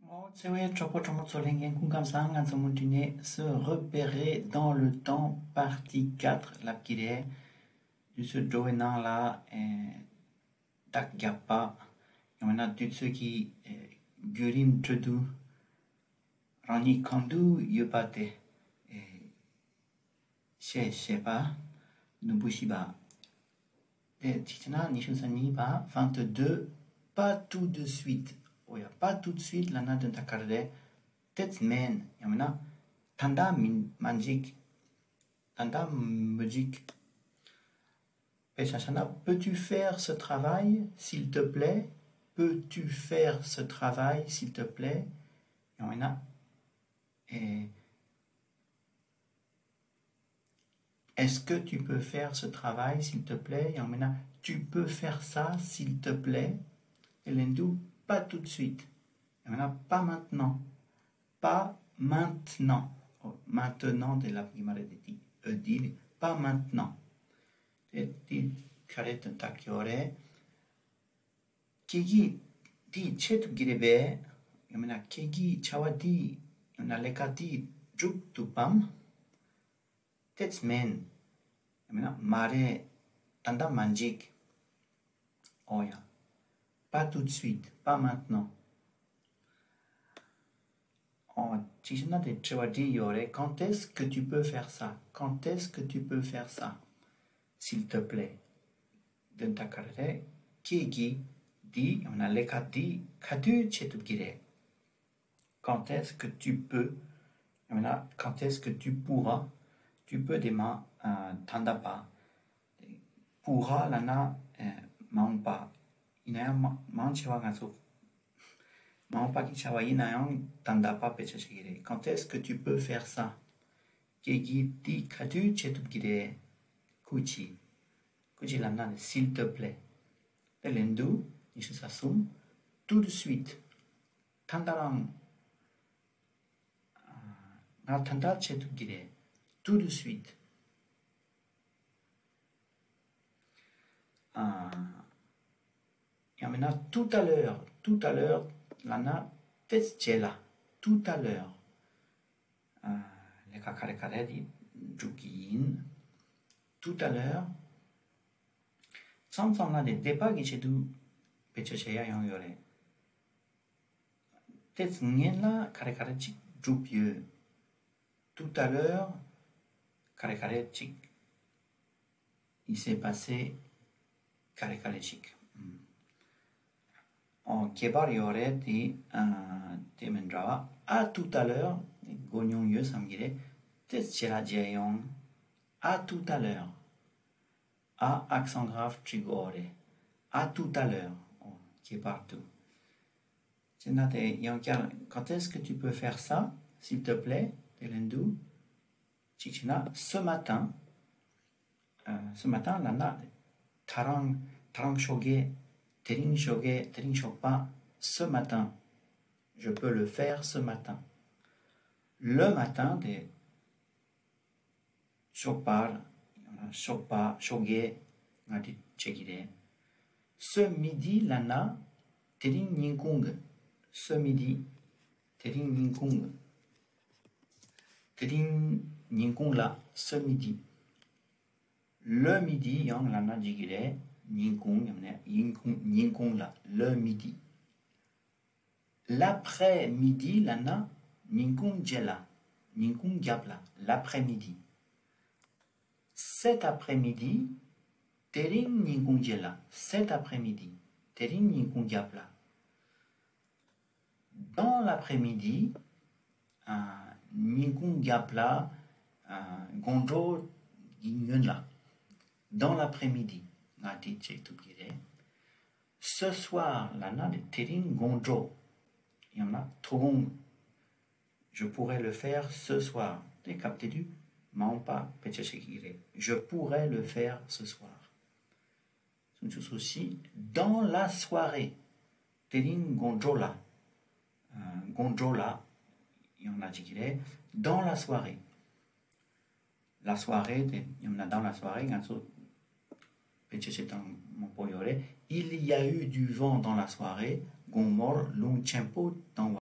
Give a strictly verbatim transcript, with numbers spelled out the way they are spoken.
ཨོ་ཚེ་བའི་གྲོགས་པོ་གྲོགས་མོ་ཚོ་ལྷན་རྒྱས་སྐུ་ཁམས་བཟང་། ང་ཚོ་མུ་མཐུད་ནས་Se repérer dans le temps partie quatre ལབ་ཀྱི་རེད། དུས་ཚོད་འགྲོ་བའི་ནང་ལ་ཨེ་རྟགས་རྒྱག་པ། ཡང་ན་དུས་ཚོད་ཀྱི་ཨེ་བརྒྱུད་རིམ་ཁྲོད་དུ་རང་ཉིད་གང་དུ་ཡོད་པ་དེ་ཨེ་ཤེས་ཤེས་པ། ནུ་བུ་ཤི་བ། དེ་གཅིག་བྱས་ན་ཉི་ཤུ་རྩ་གཉིས་པ། vingt-deux, pas tout de suite. ཨོ་ཡ། Pas tout de suite ལབ་ན་དོན་དག་ག་རེ་རེད། ཏོག་ཙམ་མིན། ཡང་མིན་ན་ད་ལྟ་མི་མ་འཇིགས། ད་ལྟ་མི་འཇིགས། དཔེ་ཆ་བཞག་ན། Peux-tu faire ce travail, s'il te plaît? Peux-tu faire ce travail, s'il te plaît? ཡང་མིན་ན། ཨེ། Est-ce que tu peux faire ce travail, s'il te plaît? ཡང་མིན་ན། Tu peux faire ça, s'il te plaît? དེ་ལན་དུ། Pas tout de suite. ཡང་མིན་ན། Pas maintenant. Pas maintenant. ཨོ། Maintenant དེ་ལབ་ཀྱི་མ་རེད། དེ་དེ་ཨོ་དེ་རེད། Pas maintenant. དེ་དེ་ག་རེ་དོན་དག་ཡོད་རེད། ཁྱེད་ཀྱིས་འདི་བྱེད་ཐུབ་ཀྱི་རེད་པས། ཡང་མིན་ན། ཁྱེད་ཀྱིས་བྱ་བ་འདི། ཡང་ན་ལས་ཀ་འདི་སྒྲུབ་ཐུབ་བམ། ཏོག་ཙམ་མིན། ཡང་མིན་ན། མ་རེད། ད་ལྟ་མ་འཇིགས། ཨོ་ཡ། Pas tout de suite, pas maintenant. ཨོ། གཅིག་བྱས་ན་དེ་དྲི་བ་འདི་ཡོད་རེད། Quand est-ce que tu peux faire ça? Quand est-ce que tu peux faire ça, s'il te plaît? དོན་དག་ག་རེ་རེད། ཁྱེད་ཀྱིས་འདི། ཡང་ན་ལས་ཀ་འདི་ག་དུས་བྱེད་ཐུབ་ཀྱི་རེད། Quand est-ce que tu peux? ཡང་ན། Quand est-ce que tu pourras? Tu peux དེ་མ། ཨ། ད་ལྟ་བ། Pourra ལབ་ན། ཨ། མ་འོངས་པ། ཡིན་ན་ཡང་མ། མང་ཆེ་བ་ང་ཚོ་མ་འོངས་པ་གི་བྱ་བ་ཡིན་ན་ཡང་ད་ལྟ་བ་བེད་སྤྱོད་བྱེད་ཀྱི་རེད། Quand est-ce que tu peux faire ça? ཁྱེད་ཀྱིས་འདི་ག་དུས་བྱེད་ཐུབ་ཀྱི་རེད། ཁུ་ཆི། ཁུ་ཆི་ལབ་ན་ནི། S'il te plaît. དེ་ལན་དུ། ཉི་ཤུ་རྩ་གསུམ། Tout de suite. ད་ལྟ་རང་། ང་ད་ལྟ་བྱེད་ཐུབ་ཀྱི་རེད། Tout de suite. ཨ། ཡང་མིན་ན། Tout à l'heure. Tout à l'heure ལབ་ན་ཏོག་ཙམ་རྗེས་ལ། Tout à l'heure. ཨ། ལས་ཀ་ག་རེ་ག་རེ་དེ་སྒྲུབ་ཀྱི་ཡིན། Tout à l'heure. མཚམས་མཚམས་ལ་དེ་འདས་པ་གི་ཆེད་དུ་བེད་སྤྱོད་བྱེད་ཡ་ཡང་ཡོད་རེད། ཏོག་ཙམ་སྔོན་ལ་ག་རེ་ག་རེ་ཅིག་བསྒྲུབས་ཡོད། Tout à l'heure ག་རེ་ག་རེ་ཅིག Il s'est passé ག་རེ་ག་རེ་ཅིག་ཨོ། ཁྱད་པར་ཡོད་རེད་དེ། ཨ། དེ་མི་འདྲ་བ། À tout à l'heure དེ་གོ་མྱོང་ཡོད་བསམ་གྱི་རེད། ཏོག་ཙམ་རྗེས་ལ་མཇལ་ཡོང་། À tout à l'heure. ཨ། accent grave བྲིས་དགོས་རེད། À tout à l'heure. ཨོ། ཁྱད་པར་འདུག་བྱས་ན་དེ་ཡང་བསྐྱར། Quand est-ce que tu peux faire ça, s'il te plaît? དེ་ལན་དུ། གཅིག་བྱས་ན། Ce matin. ཨ། Ce matin ལབ་ན། ད་རང་། ད་རང་ཞོགས་ཀས། དེ་རིང་ཞོགས་ཀས། དེ་རིང་ཞོགས་པ། Ce matin. Je peux le faire ce matin. Le matin དེ། ཞོགས་པར། ཡང་ན་ཞོགས་པ། ཞོགས་ཀས་ང་འདི་བྱེད་ཀྱི་རེད། Ce midi ལབ་ན་དེ་རིང་ཉིན་གུང་གི། Ce midi དེ་རིང་ཉིན་གུང་གི། དེ་རིང་ཉིན་གུང་ལ། Ce midi. Le midi ཡང་ལབ་ན་འགྲིག་གི་རེད། ཉིན་གུང་ཡང་ན་ཉིན་གུང་། ཉིན་གུང་ལ། Le midi. L'après-midi ལབ་ན་ཉིན་གུང་རྗེས་ལ། ཉིན་གུང་རྒྱབ་ལ། L'après-midi. Cet après-midi དེ་རིང་ཉིན་གུང་རྗེས་ལ། Cet après-midi དེ་རིང་ཉིན་གུང་རྒྱབ་ལ། Dans l'après-midi ཨ། ཉིན་གུང་རྒྱབ་ལ། ཨ། དགོང་དྲོ་གི་སྔོན་ལ། Dans l'après-midi ང་འདི་བྱེད་ཐུབ་ཀྱི་རེད། Ce soir ལབ་ན་དེ་རིང་དགོང་དྲོ། ཡང་ན་དོ་དགོང་། Je pourrais le faire ce soir. དེ་སྐབས་དེ་དུས་མ་འོངས་པ་བེད་སྤྱོད་བྱེད་ཀྱི་རེད། Je pourrais le faire ce soir. སུམ་ཅུ་སོ་བཞི། Dans la soirée དེ་རིང་དགོང་དྲོ་ལ། ཨ། དགོང་དྲོ་ལ་ཡང་ན་འགྲིག་གི་རེད། Dans la soirée. La soirée དེ་ཡང་ན་dans la soirée ང་ཚོ་བེད་སྤྱོད་བྱེད་སྟངས་མང་པོ་ཡོད་རེད། Il y a eu du vent dans la soirée. དགོང་མོར་རླུང་ཆེན་པོ་བཏང་བ།